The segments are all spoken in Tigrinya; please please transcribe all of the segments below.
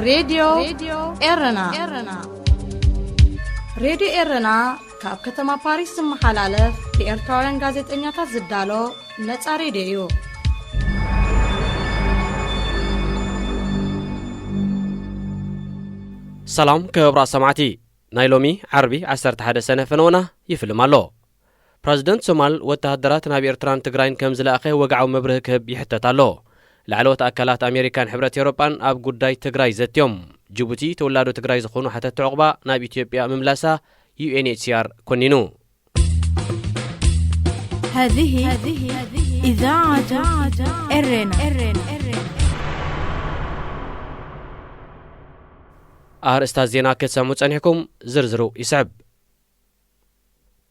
ሬድዮ ኤረና። ሬድዮ ኤረና ካብ ከተማ ፓሪስ ዝመሓላለፍ ብኤርትራውያን ጋዜጠኛታት ዝዳሎ ነጻ ሬድዮ እዩ። ሰላም ክቡራት ሰማዕቲ፣ ናይ ሎሚ ዓርቢ ዓሰርተ ሓደ ሰነ ፈነወና ይፍልም ኣሎ። ፕረዚደንት ሶማል ወተሃደራት ናብ ኤርትራን ትግራይን ከም ዝለኣኸ ወግዓዊ መብርሂ ክህብ ይሕተት ኣሎ። ላዕለዎት ኣካላት ኣሜሪካን ሕብረት ኤውሮጳን ኣብ ጉዳይ ትግራይ ዘትዮም። ጅቡቲ ተወላዶ ትግራይ ዝኾኑ ሓተቲ ዑቕባ ናብ ኢትዮጵያ ምምላሳ ዩ ኤን ኤች ሲ ኣር ኮኒኑ። هذه إذاعة إرنا. ኣርእስታት ዜና ክትሰምዑ ጸኒሕኩም፣ ዝርዝሩ ይስዕብ።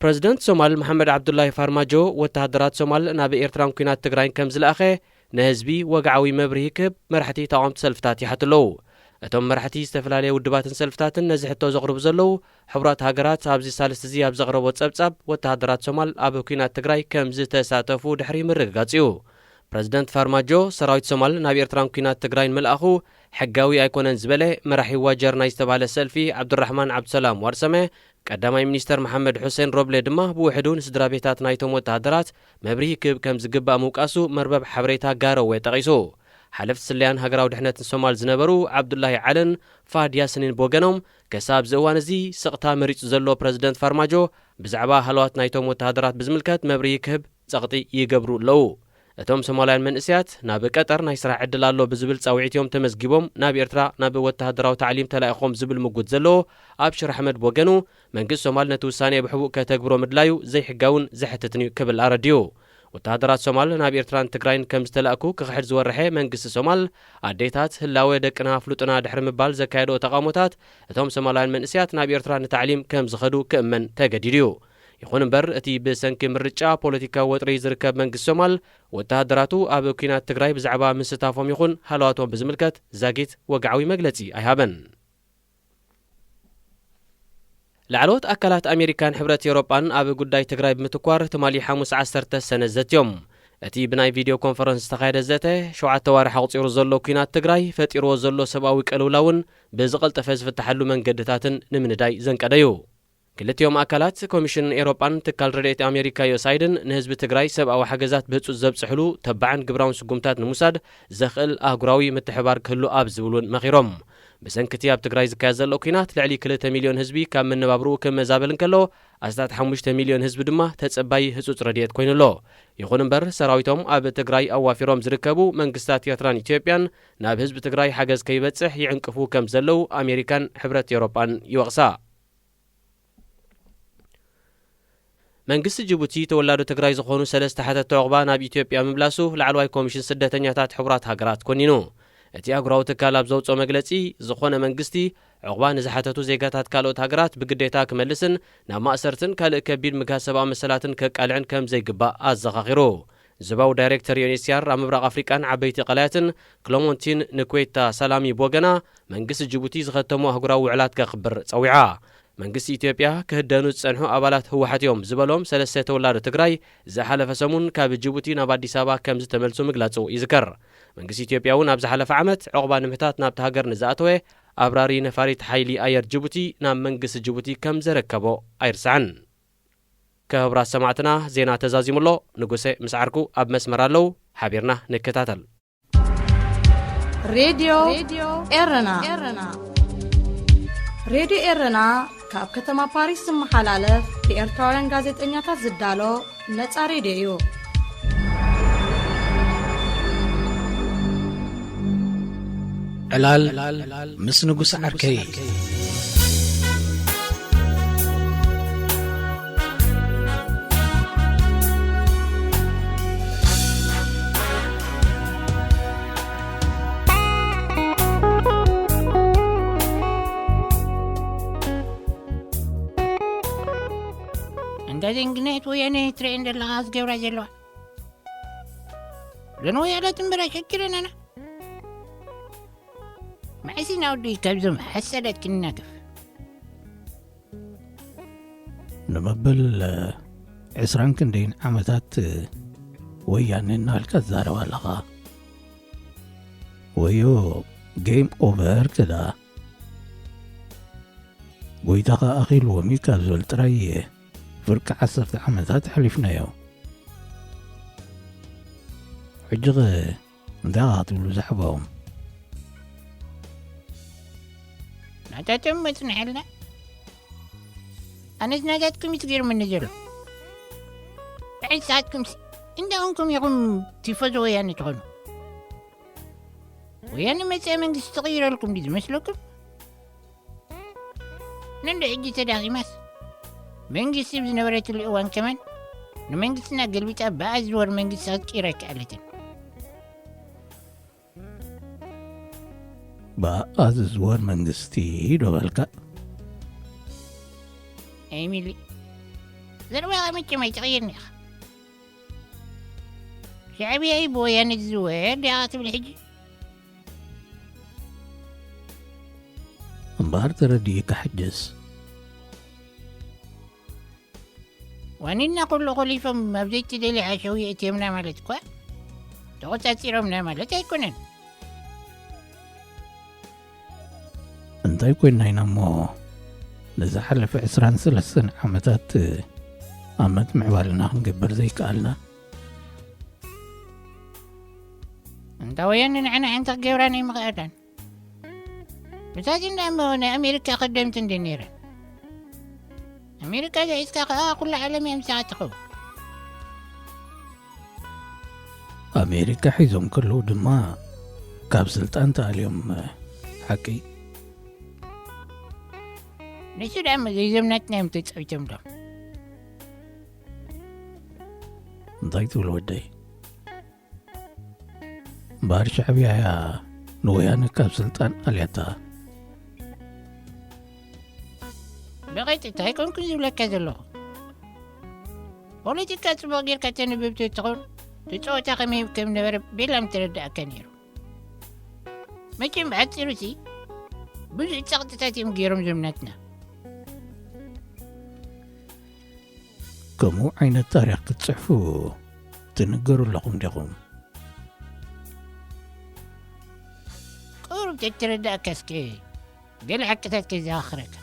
ፕረዚደንት ሶማል መሓመድ ዓብዱላሂ ፋርማጆ ወተሃደራት ሶማል ናብ ኤርትራን ኲናት ትግራይን ከም ዝለኣኸ ንህዝቢ ወግዓዊ መብርሂ ክህብ መራሕቲ ተቓወምቲ ሰልፍታት ይሓቱ ኣለዉ። እቶም መራሕቲ ዝተፈላለየ ውድባትን ሰልፍታትን ነዚ ሕቶ ዘቕርቡ ዘለዉ፣ ሕቡራት ሃገራት ኣብዚ ሳልስቲ እዚ ኣብ ዘቕረቦ ጸብጻብ ወተሃደራት ሶማል ኣብ ኲናት ትግራይ ከም ዝተሳተፉ ድሕሪ ምርግጋጽ እዩ። ፕረዚደንት ፋርማጆ ሰራዊት ሶማል ናብ ኤርትራን ኲናት ትግራይን ምልኣኹ ሕጋዊ ኣይኮነን ዝበለ መራሒ ዋጀር ናይ ዝተባህለ ሰልፊ ዓብዱራሕማን ዓብዱሰላም ዋርሰመ፣ ቀዳማይ ሚኒስተር መሓመድ ሑሴን ሮብለ ድማ ብውሕዱ ንስድራ ቤታት ናይቶም ወተሃደራት መብርሂ ክህብ ከም ዝግባእ ምውቃሱ መርበብ ሓበሬታ ጋሮዌ ጠቒሱ። ሓለፍቲ ስለያን ሃገራዊ ድሕነትን ሶማል ዝነበሩ ዓብዱላሂ ዓልን ፋሃድ ያስኒን ብወገኖም፣ ከሳብ እዚ እዋን እዚ ስቕታ መሪጹ ዘሎ ፕረዚደንት ፋርማጆ ብዛዕባ ሃለዋት ናይቶም ወተሃደራት ብዝምልከት መብርሂ ክህብ ጸቕጢ ይገብሩ ኣለዉ። እቶም ሶማላውያን መንእሰያት ናብ ቀጠር ናይ ስራሕ ዕድል ኣሎ ብዝብል ጻውዒት እዮም ተመዝጊቦም ናብ ኤርትራ ናብ ወተሃደራዊ ታዕሊም ተላኢኾም ዝብል ምጉት ዘለዎ ኣብሽር ኣሕመድ ብወገኑ፣ መንግስቲ ሶማል ነቲ ውሳኔ ብሕቡእ ከተግብሮ ምድላዩ ዘይሕጋውን ዘሕትትን እዩ ክብል ኣረዲኡ። ወተሃደራት ሶማል ናብ ኤርትራን ትግራይን ከም ዝተላእኩ ክኽሕድ ዝወረሐ መንግስቲ ሶማል፣ ኣዴታት ህላወ ደቅና ኣፍሉጥና ድሕሪ ምባል ዘካየዶ ተቓውሞታት፣ እቶም ሶማላውያን መንእሰያት ናብ ኤርትራ ንታዕሊም ከም ዝኸዱ ክእመን ተገዲዱ እዩ። ይኹን እምበር፣ እቲ ብሰንኪ ምርጫ ፖለቲካዊ ወጥሪ ዝርከብ መንግስቲ ሶማል፣ ወተሃደራቱ ኣብ ኲናት ትግራይ ብዛዕባ ምስታፎም ይኹን ሃለዋቶም ብዝምልከት ዛጊት ወግዓዊ መግለጺ ኣይሃበን። ላዕለዎት ኣካላት ኣሜሪካን ሕብረት ኤውሮጳን ኣብ ጉዳይ ትግራይ ብምትኳር ትማሊ ሓሙስ ዓሰርተ ሰነ ዘትዮም። እቲ ብናይ ቪድዮ ኮንፈረንስ ዝተኻየደ ዘተ፣ ሸውዓተ ዋርሕ ኣቑጺሩ ዘሎ ኲናት ትግራይ ፈጢርዎ ዘሎ ሰብኣዊ ቅልውላውን ብዝቐልጠፈ ዝፍታሓሉ መንገድታትን ንምንዳይ ዘንቀደዩ። ክልቲኦም ኣካላት፣ ኮሚሽን ኤውሮጳን ትካል ረድኤት ኣሜሪካ ዩ ኤስ ኣይድን ንህዝቢ ትግራይ ሰብኣዊ ሓገዛት ብህጹጽ ዘብጽሕሉ ተባዕን ግብራውን ስጉምታት ንምውሳድ ዘኽእል ኣህጉራዊ ምትሕባር ክህሉ ኣብ ዝብል እውን መኺሮም። ብሰንኪ እቲ ኣብ ትግራይ ዝካየድ ዘሎ ኲናት ልዕሊ ክልተ ሚልዮን ህዝቢ ካብ መነባብርኡ ክመዛበል እንከሎ፣ ኣስታት ሓሙሽተ ሚልዮን ህዝቢ ድማ ተጸባዪ ህጹጽ ረድኤት ኮይኑ ኣሎ። ይኹን እምበር፣ ሰራዊቶም ኣብ ትግራይ ኣዋፊሮም ዝርከቡ መንግስታት ኤርትራን ኢትዮጵያን ናብ ህዝቢ ትግራይ ሓገዝ ከይበጽሕ ይዕንቅፉ ከም ዘለዉ ኣሜሪካን ሕብረት ኤውሮጳን ይወቕሳ። መንግስቲ ጅቡቲ ተወላዶ ትግራይ ዝኾኑ ሰለስተ ሓተቲ ዑቕባ ናብ ኢትዮጵያ ምምላሱ ላዕለዋይ ኮሚሽን ስደተኛታት ሕቡራት ሃገራት ኮኒኑ። እቲ ኣህጉራዊ ትካል ኣብ ዘውፅኦ መግለፂ፣ ዝኾነ መንግስቲ ዑቕባ ንዝሓተቱ ዜጋታት ካልኦት ሃገራት ብግዴታ ክመልስን ናብ ማእሰርትን ካልእ ከቢድ ምግሃስ ሰብኣዊ መሰላትን ከቃልዕን ከም ዘይግባእ ኣዘኻኺሩ። ዞባዊ ዳይሬክተር ዩ ኤን ኤች ሲ ኣር ኣብ ምብራቕ ኣፍሪቃን ዓበይቲ ቀላያትን ክለሞንቲን ንኩዌታ ሳላሚ ብወገና፣ መንግስቲ ጅቡቲ ዝኸተሞ ኣህጉራዊ ውዕላት ከኽብር ጸዊዓ። መንግስቲ ኢትዮጵያ ክህደኑ ዝጸንሑ ኣባላት ህወሓት እዮም ዝበሎም ሰለስተ ተወላዶ ትግራይ ዝሓለፈ ሰሙን ካብ ጅቡቲ ናብ ኣዲስ ኣበባ ከም ዝተመልሱ ምግላጹ ይዝከር። መንግስቲ ኢትዮጵያ እውን ኣብ ዝሓለፈ ዓመት ዕቑባ ንምሕታት ናብቲ ሃገር ንዝኣተወ ኣብራሪ ነፋሪት ሓይሊ ኣየር ጅቡቲ ናብ መንግስቲ ጅቡቲ ከም ዘረከቦ ኣይርሳዕን። ክቡራት ሰማዕትና፣ ዜና ተዛዚሙ ኣሎ። ንጉሴ ምስ ዓርኩ ኣብ መስመር ኣለዉ። ሓቢርና ንከታተል። ሬድዮ ኤረና። ሬድዮ ኤረና ካብ ከተማ ፓሪስ ዝመሓላለፍ ብኤርትራውያን ጋዜጠኛታት ዝዳሎ ነጻ ሬድዮ እዩ። ዕላል ምስ ንጉስ ዓርከይ። እንዳ ዘንግነት ወያነ ትርእየን ዘለኻ ዝገብራ ዘለዋ ለንወያለት እምበር ኣይሸግረናና። መዓስ ኢና ወዲ ካብዞም ሓሰዳት ክንናገፍ? ንመበል ዕስራን ክንደይን ዓመታት ወያነ እናበልካ ትዛረብ ኣለኻ። ወዮ ጌም ኦቨር ከዳ። ጎይታኻ ኣኺልዎም እዩ ካብ ዝብል ጥራይ ፍርቂ ዓሰርተ ዓመታት ሓሊፍናዮ። ሕጂ ኸ እንታይ ኢኻ ክትብሉ ዛዕባኦም? ናታቶም መጽንሐልና። ኣነስ ናታትኩም እዩ ትገርመኒ ዘሎ። ብዓይ ንስኻትኩምሲ እንዳ ኾንኩም ኢኹም ቲፎዞ ወያነ ትኾኑ። ወያነ መጽኣ መንግስቲ ትቕይረልኩም ድዩ ዝመስለኩም? ነንዶ ሕጂ ተዳኺማስ መንግስቲ ብዝነበረትሉ እዋን ከማን ንመንግስትና ገልቢጣ ብኣ ዝወር መንግስቲ ክትቅይራ ኣይከኣለትን። ብኣ ዝዝወር መንግስቲ ዶ በልካ? ኤሚሊ፣ ዘረባኻ መቸም ኣይትቕይርን ኢኻ። ሻዕብያ እዩ ብወያነ ዝዝወር ዲኻ ትብል ሕጂ? እምበኣር ተረዲእካ ሕጅስ። ዋኒና ኩሉ ኮሊፎም ኣብ ዘይትደልዮ ሓሸውየ እትዮምና ማለት እኳ ተቖጻጺሮምና ማለት ኣይኮነን። እንታይ ኮይንና ኢና እሞ ንዝሓለፈ ዕስራን ሰለስተን ዓመታት ኣብ ምምዕባልና ክንገብር ዘይከኣልና? እንታ ወያነ ንዓና ሓንቲ ክገብራና ኣይምኽኣላን። ብታቲ እንዳ እሞ ናይ ኣሜሪካ ከደምቲ እንደ ነይረን። ኣሜሪካ ሒዝካ ከኣ ኩሉ ዓለም እያ ምሳኻ ትኸውን። ኣሜሪካ ሒዞም ከለዉ ድማ ካብ ስልጣን ተኣልዮም። ሓቂ። ንሱ ደኣ እሞ ዘይዘምናትና እዮም ተጻዊቶምሎም። እንታይ ትብል ወደይ? እምበኣር ሻዕብያ እያ ንወያነ ካብ ስልጣን ኣልያታ። ብቐጥታ ኣይኮንኩን ዝብለካ ዘለኹ። ፖለቲካ ጽቡቕ ጌርካ ተንብብ ተትኸውን፣ እቲ ጸወታ ከመይ ከም ነበረ ቤላ ምተረዳእካ ነይሩ። መቸም ብሓጺሩሲ ብዙሕ ጸቕጥታት እዮም ገይሮም ዘምናትና። ከምኡ ዓይነት ታሪኽ ክትጽሕፉ ትንገሩ ኣለኹም ዲኹም? ቁሩብ ተትረዳእካ እስከ ገለ ሓቅታት ከዘኻኽረካ።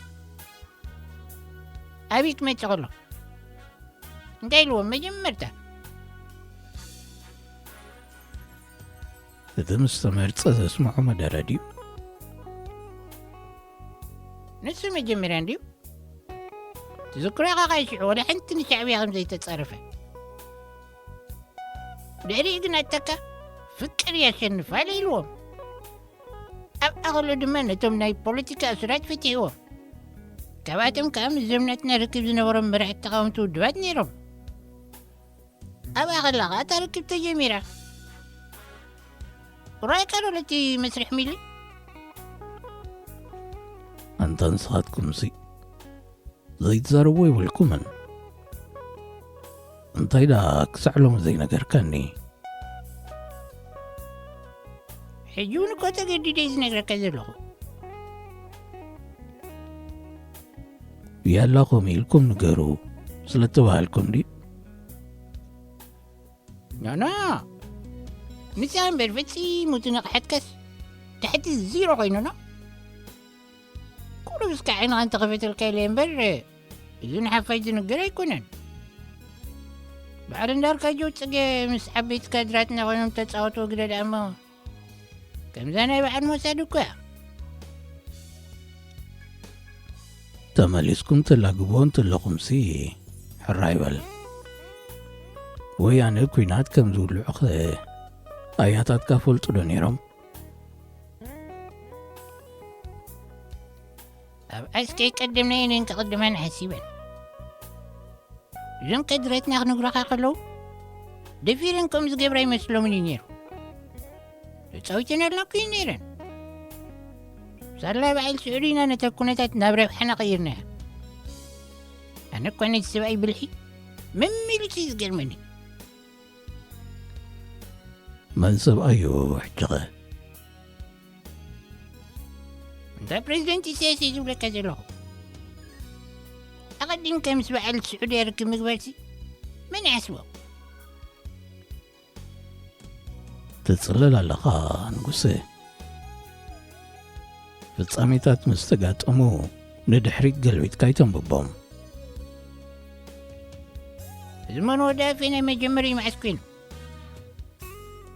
ኣብይ ክመጽእ ከሎ እንታይ ኢልዎም መጀመርታ? እቲ ምስ ተመርጸ ዘስምዖ መደረ ድዩ? ንሱ መጀመርያ እንድዩ። ትዝክሮ ኢኻ ኸኣ ሽዑ ወላ ሓንቲ ንሻዕብያ ከም ዘይተጻረፈ። ድሕሪኡ ግን ኣተካ ፍቅር ያሸንፋል ኢልዎም። ኣብኣ ከሎ ድማ ነቶም ናይ ፖለቲካ እሱራት ፈቲሕዎም። ካብኣቶም ከኣ ምስ ዘምናትና ርክብ ዝነበሮም መራሕቲ ተቓወምቲ ውድባት ነይሮም። ኣብኣ ከላ ከኣ እታ ርክብ ተጀሚራ። ራእይካ ዶ ነቲ መስርሕ ሚሊ? ኣንታ ንስኻትኩምሲ ዘይትዛረብዎ የብልኩምን። እንታይ ደኣ ክሳዕ ሎሚ ዘይነገርካኒ? ሕጂ እውን እኮ ተገዲደ እዩ ዝነግረካ ዘለኹ። ያላ ከምኡ ኢልኩም ንገሩ ስለ እተባሃልኩም ድዩ? ኖኖ፣ ንሳ እምበር ፈጺሙ እቲ ንቕሓትካስ ትሕቲ ዚሮ ኮይኑ ኣሎ። ቁሩብ እስከ ዓይንኻ እንተኸፈተልካ ኢለ እምበር፣ እዚ ንሓፋሽ ዝንገር ኣይኮነን። በዓል እንዳርካጆ ጽገ ምስ ዓበይቲ ካድራትና ኮይኖም ተጻወትዎ ግደ ደኣ እሞ፣ ከምዛ ናይ በዓል ሞሳድ እኮ እያ። ተመሊስኩም ትላግብዎ እንተለኹምሲ ሕራይ በል። ወያነ ኲናት ከም ዝውልዑኸ ኣያታትካ ፈልጡ ዶ ነይሮም? ኣብ ዓስከይ ቀደምና እየን ክቕድመን ሓሲበን። እዞም ከድረትና ክነግሩኻ ከለዉ፣ ደፊረን ከምኡ ዝገብራ ይመስሎምን እዩ ነይሩ። ተጻዊተናልና እኮ እዩ ነይረን። ሳላ በዓል ስዑድ ኢና ነታ ኩነታት ናብ ረብሓና ቀይርናያ። ኣነ እኳ ነቲ ሰብኣይ ብልሒ መሚሉስ እዩ ዝገርመኒ። መን ሰብኣዩ ሕጂ ኸ? እንታይ ፕሬዚደንት ኢሳያስ እየ ዝብለካ ዘለኹ? ኣቐዲምካ ምስ በዓል ስዑድያ ርክብ ምግባርሲ መን ይሓስቦ? ትጽለል ኣለኻ ንጉሰ። ፍጻሜታት ምስ ተጋጠሙ ንድሕሪት ገልቢጥካ ኣይተንብቦም። እዚ መን ወዲ ኣፌ ናይ መጀመርያ መዓስ ኮይኑ?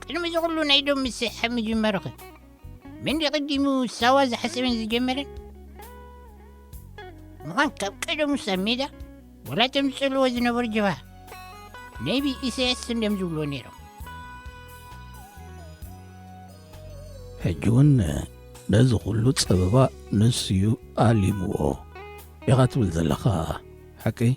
ቅድሚ እዚ ኩሉ ናይ ዶብ ምስሕሓብ ምጅማርኸ? መን ድዩ ቀዲሙ ሳዋ ዝሓሰበን ዝጀመረን? ምዃን ካብ ቀደሙስ ኣብ ሜዳ ወላ እቶም ዝጸልዎ ዝነበሩ ጀብሃ ናይ ብኢሳያስ እንድዮም ዝብልዎ ነይሮም። ሕጂ እውን ነዚ ኩሉ ጸበባ ንሱ እዩ ኣሊምዎ ኢኻ ትብል ዘለኻ፣ ሓቀይ?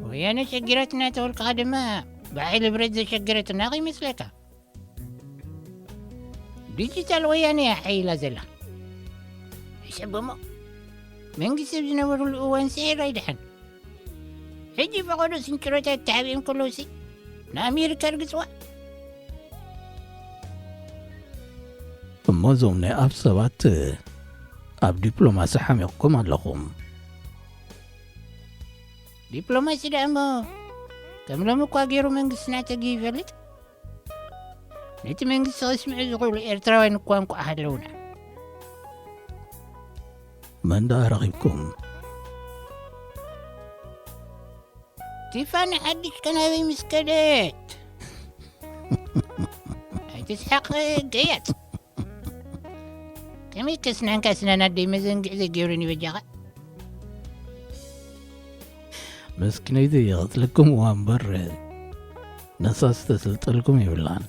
ወያነ ሸጊረትና ተበልካ ድማ ብሓይሊ ብረት ዘሸገረትና ከይመስለካ። ዲጂታል ወያነ እያ ሓይላ ዘላ። ሕሰብ እሞ፣ መንግስቲ ኣብ ዝነበሩሉ እዋን ስዒር ኣይድሓን። ሕጂ ፈቐዶ ስንጭሮታት ተሓቢኦም ከለውሲ ንኣሜሪካ ርግጽዋ። እሞ እዞም ናይ ኣፍ ሰባት ኣብ ዲፕሎማሲ ሓሚቕኩም ኣለኹም። ዲፕሎማሲ ደኣ እሞ ከም ሎሚ እኳ ገይሩ መንግስትና ተጊሁ ይፈልጥ። ነቲ መንግስቲ ከስምዑ ዝኽእሉ ኤርትራውያን እኳ እንቋዕ ሃለውና። መን ደኣ ረኺብኩም? ቲፋኒ ሓድሽ ከናበይ ምስ ከደት? ኣይትስሓቕ ገያጽ። ከመይ ከስናንካ ስናን ኣደይ መዘንግዕ ዘይገብረኒ በጃኻ? መስኪነይቲ ይቐትለኩም እዋ እምበር፣ ነሳስ ተስልጠልኩም ይብላን።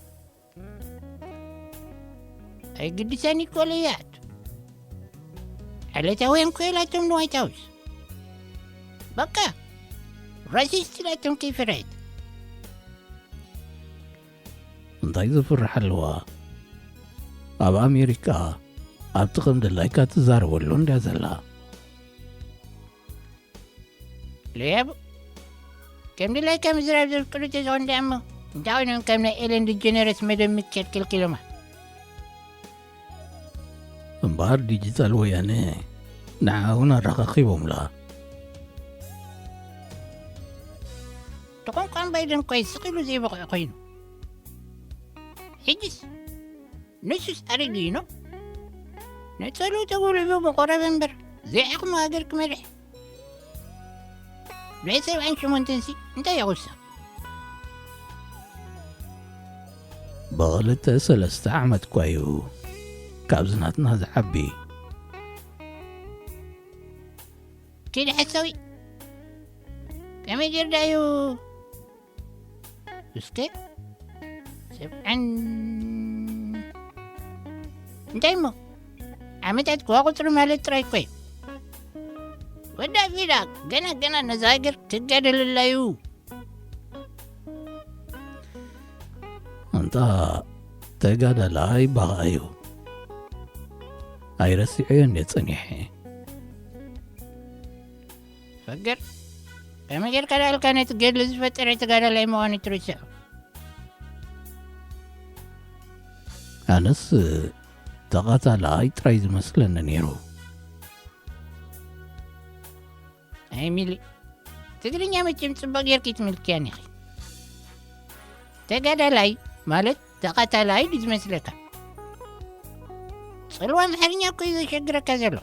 ኣይግድሰን እኮ ለያት። ዕለታውያን ኮይላቶም ንዋይት ሃውስ። በቃ፣ ራሲስት ኢላቶም ከይፈረየት። እንታይ ዝፍራሕ ኣለዋ? ኣብ ኣሜሪካ ኣብቲ ከም ድላይካ ትዛረበሉ እንድያ ዘላ። ለያቡ፣ ከም ድላይካ ምዝራብ ዘፍቅዱ ተዝኾን ደኣ እሞ፣ እንታይ ኮይኖም ከም ናይ ኤለን ዲጀነረስ መደብ ምክያድ ከልኪሎማ? እምበኣር ዲጂታል ወያነ ንዓ እውን ኣረኻኺቦምላ። እቲ ቋንቋ ባይደን እኳ እዩ ስቕ ኢሉ ዘይበቕዖ ኮይኑ። ሕጂስ ንሱስ ኣረጊ ነው። ነጸሉ ተጎልቢቡ ምቆረበ እምበር ዘይዓቕሙ ሃገር ክመርሕ። ናይ ሰብዓን ሸሞንተን ሲ እንታይ የቑሳ? ብኽልተ ሰለስተ ዓመት እኳ እዩ ካብዚ ናትና ዝዓቢ። ኪድ ሓሳዊ፣ ከመይ ጌርዳ እዩ? እስከ ሰብዓን እንታይ እሞ ዓመታት ክዋ ቁጽሪ ማለት ጥራይ እኮ እዩ። ወዳ ፊዳ ገና ገና ነዛ ሃገር ክጋደለላ እዩ። እንታ ተጋዳላይ ባኻ እዩ። ኣይረሲዐዮን እየ ጸኒሐ። ፈገር፣ ከመይ ጌርካ ደኣልካ ነቲ ገድሊ ዝፈጠረ ተጋዳላይ ምዃኑ ትርስዖ? ኣነስ ተቐታላይ ጥራይ ዝመስለኒ ነይሩ። ኣይ ሚሊ፣ ትግርኛ መቸም ጽቡቕ ጌርኪ ትምልክያን ኢኺ። ተጋዳላይ ማለት ተቐታላይ ድዩ ዝመስለካ? ጽልዋ ኣምሓርኛ እኮ እዩ ዘሸግረካ ዘሎ።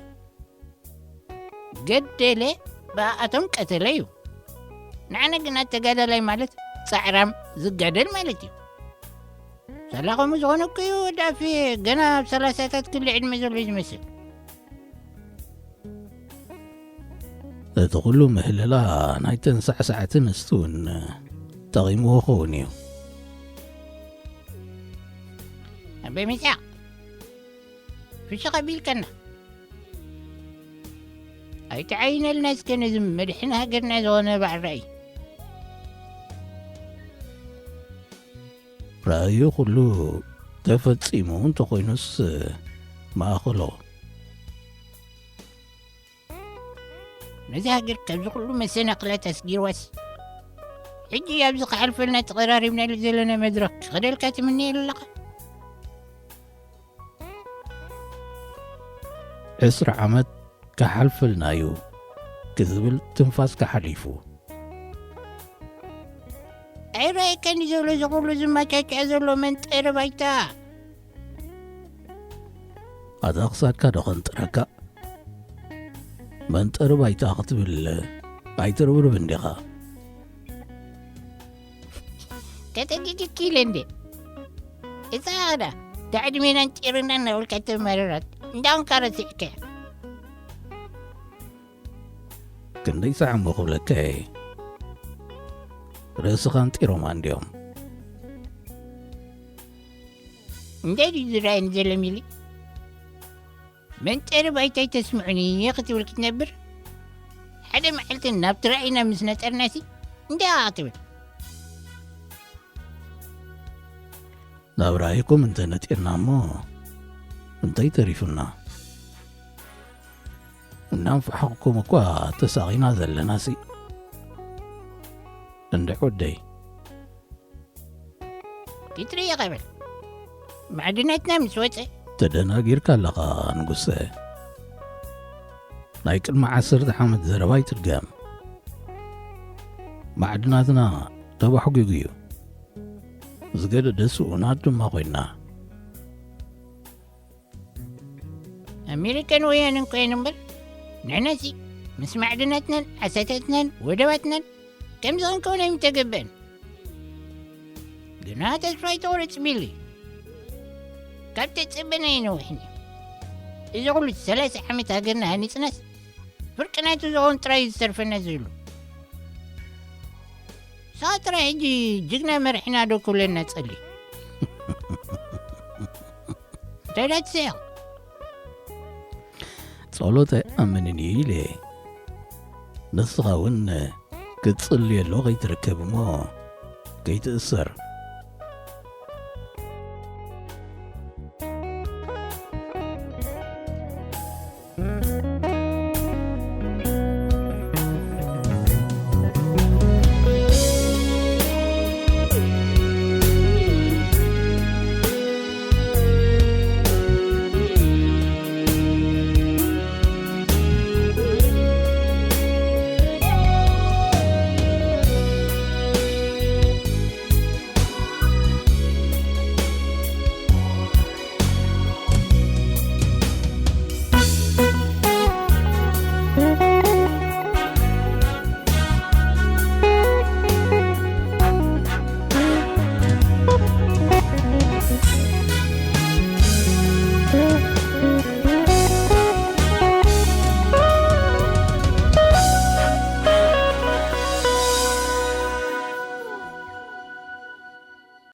ገደለ ብኣቶም ቀተለ እዩ። ንዓና ግና ተጋዳላይ ማለት ጻዕራም ዝጋደል ማለት እዩ። ሳላ ከምኡ ዝኾነ እኮ እዩ ወዲ ኣፌ፣ ገና ኣብ ሰላሳታት ክሊ ዕድመ ዘሎ እዩ ዝመስል። እቲ ኩሉ ምህልላ ናይተን ሳዕሳዕቲ ኣንስቲ እውን ጠቒምዎ ክኸውን እዩ። ኣበይ መጺኣ? ፍሽኽ ኣቢልከና። ኣይትዓይነልና እስከ ነዚ መድሕን ሃገርና ዝኾነ በዓል ራእይ። ራእዩ ኩሉ ተፈጺሙ እንተኾይኑስ ማእኸሎ። ነዚ ሃገር ካብዚ ኩሉ መሰናኽላት ኣስጊርዋስ፣ ሕጂ ኣብዚ ክሓልፈልና ተቐራሪብናሉ ዘለና መድረኽ ክኸደልካ ትምነየሉ ኣለኻ? ዕስራ ዓመት ክሓልፈልና እዩ ክዝብል ትንፋስካ ሓሊፉ። ኣይረኣየካን ዘሎ እዚ ኩሉ ዝመቻቻ ዘሎ መንጠሪ ባይታ። ኣታ ክሳድካ ዶ ከንጥረካ? መንጠሪ ባይታ ክትብል ኣይትርብርብ እንዲኻ። ተጠንቂቂ ኢለ እንዴ? እዛ ኸዳ፣ እታ ዕድሜናን ጭርናን እናበልካ ተመረራት፣ እንዳውን ካረ ስዕከ። ክንደይ ሰዓሞ ክብለካ እየ። ርእስኻ እንጢሮማ እንዲዮም። እንታይ ድዩ ዝረኣየኒ ዘሎ ሚሊ? መንጠሪ ባይታይ ተስምዑኒ እየ ክትብል ክትነብር፣ ሓደ መዓልቲ ናብቲ ራእይና ምስ ነጠርናሲ እንታይ ክትብል? ናብ ራእይኩም እንተ ነጢርና እሞ እንታይ ተሪፉና? እናንፈሓቕኩም እኳ ተሳቒና ዘለናሲ። እንድዕ ወደይ። ክትርኢ ቐበል። ማዕድናትና ምስ ወፀ። ተደናጊርካ ኣለኻ ንጉሰ። ናይ ቅድሚ ዓሰርተ ዓመት ዘረባ ኣይትድገም። ማዕድናትና ተባሕጒጉ እዩ። ዝገደደ ስኡናት ድማ ኮይና። ኣሜሪካን ወያንን ኮይኑ እምበር፣ ንሕናሲ ምስ ማዕድናትናን ዓሳታትናን ወደባትናን ከምዚ ክንከውን ኣይምተገብአን። ግና ተስፋ ኣይተቑረጽ ሚሊ። ካብ ተጸበናዮ ነዊሕን እዩ። እዚ ኩሉ ሰላሳ ዓመት ሃገርና ሃኒጽናስ ፍርቂ ናይቱ ዝኸውን ጥራይ እዩ ዝተርፈና ዘሎ። ንስኻ ጥራይ ሕጂ ጅግና መሪሕና ዶ ክብለና ጸሊ? እንታይ ዳ ትስሕቕ? ጸሎት ኣይኣምንን እዩ ኢለ። ንስኻ እውን ክትጽልየሉ ከይትርከብ እሞ ከይትእሰር።